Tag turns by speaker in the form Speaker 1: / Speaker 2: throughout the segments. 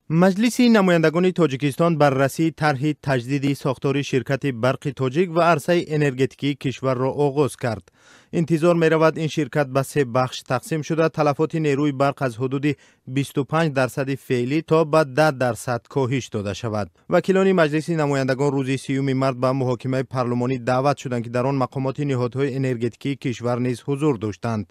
Speaker 1: Маҷлиси намояндагони Тоҷикистон баррасии тарҳи таҷдиди сохтори ширкати «Барқи Тоҷик» ва арсаи энергетикии кишварро оғоз кард. Интизор меравад, ин ширкат ба се бахш тақсим шуда, талафоти нерӯи барқ аз ҳудуди 25 дарсади феълӣ то ба 10 дарсад коҳиш дода шавад. Вакилони Маҷлиси намояндагон рӯзи 30-уми март ба муҳокимаи парлумонӣ даъват шуданд, ки дар он мақомоти ниҳодҳои энергетикии кишвар низ ҳузур доштанд.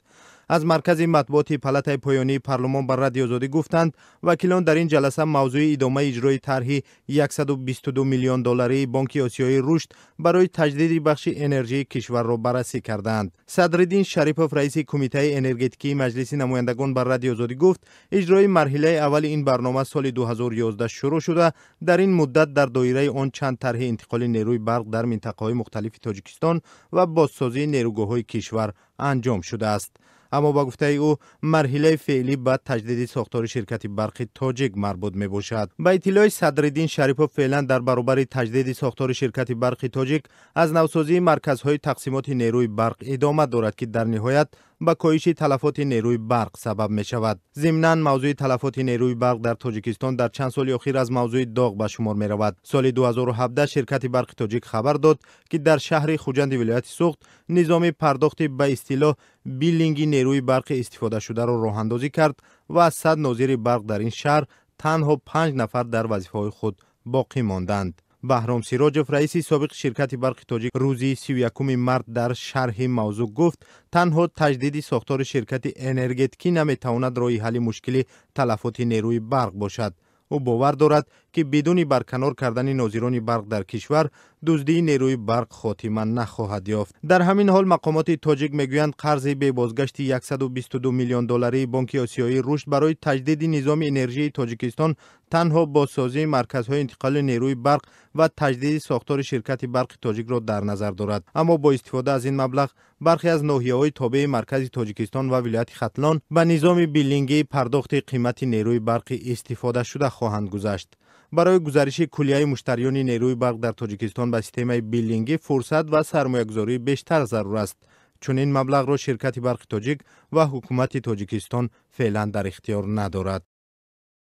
Speaker 1: Аз маркази матбуоти палатаи поёнии парлумон ба Радиои Озодӣ гуфтанд, вакилон дар ин ҷаласа мавзӯи идомаи иҷрои тарҳи 122 миллион долларии Бонки Осиёии Рушд барои таҷдиди бахши энержии кишварро баррасӣ кардаанд. Садриддин Шарипов, раиси Кумитаи энергетикии Маҷлиси намояндагон, ба Радиои Озодӣ гуфт, иҷрои марҳилаи аввали ин барнома соли 2011 шурӯъ шуда, дар ин муддат дар доираи он чанд тарҳи интиқоли нерӯи барқ дар минтақаҳои мухталифи Тоҷикистон ва бозсозии нерӯгоҳҳои кишвар анҷом шудааст. Аммо, ба гуфтаи ӯ, марҳилаи феълӣ ба таҷдиди сохтори ширкати «Барқи Тоҷик» марбут мебошад. Ба иттилои Садриддин Шарипов, феълан дар баробари таҷдиди сохтори ширкати «Барқи Тоҷик» аз навсозии марказҳои тақсимоти нерӯи барқ идома дорад, ки дар ниҳоят ба коҳиши талафоти нерӯи барқ сабаб мешавад. Зимнан, мавзӯи талафоти нерӯи барқ дар Тоҷикистон дар чанд соли охир аз мавзӯи доғ ба шумор меравад. Соли 2017 ширкати «Барқи Тоҷик» хабар дод, ки дар шаҳри Хуҷанди вилояти Суғд низоми пардохти ба истилоҳ биллинги нерӯи барқи истифодашударо роҳандозӣ кард ва аз 100 нозири барқ дар ин шаҳр танҳо панҷ нафар дар вазифаҳои худ боқӣ монданд. Баҳром Сироҷев, раиси собиқи ширкати «Барқи Тоҷик», рӯзи 31-уми март дар шарҳи мавзӯъ гуфт, танҳо таҷдиди сохтори ширкати энергетикӣ наметавонад роҳи ҳалли мушкили талафоти нерӯи барқ бошад. Ӯ бовар дорад, ки бидуни барканор кардани нозирони барқ дар кишвар дуздии нерӯи барқ хотима нахоҳад ёфт. Дар ҳамин ҳол, мақомоти тоҷик мегӯянд, қарзи бебозгашти 122 миллион долларии Бонки Осиёии Рушд барои таҷдиди низоми энержии Тоҷикистон танҳо бозсозии марказҳои интиқоли нерӯи барқ ва таҷдиди сохтори ширкати «Барқи Тоҷикро» дар назар дорад. Аммо бо истифода аз ин маблағ бархе аз ноҳияҳои тобеи маркази Тоҷикистон ва вилояти Хатлон ба низоми биллингии пардохти қимати нерӯи барқи истифодашуда хоҳанд гузашт. Барои гузариши куллияи муштариёни нерӯи барқ дар Тоҷикистон ба системаи биллингӣ фурсат ва сармоягузории бештар зарур аст. Чунин маблағро ширкати «Барқи Тоҷик» ва ҳукумати Тоҷикистон феълан дар ихтиёр надорад.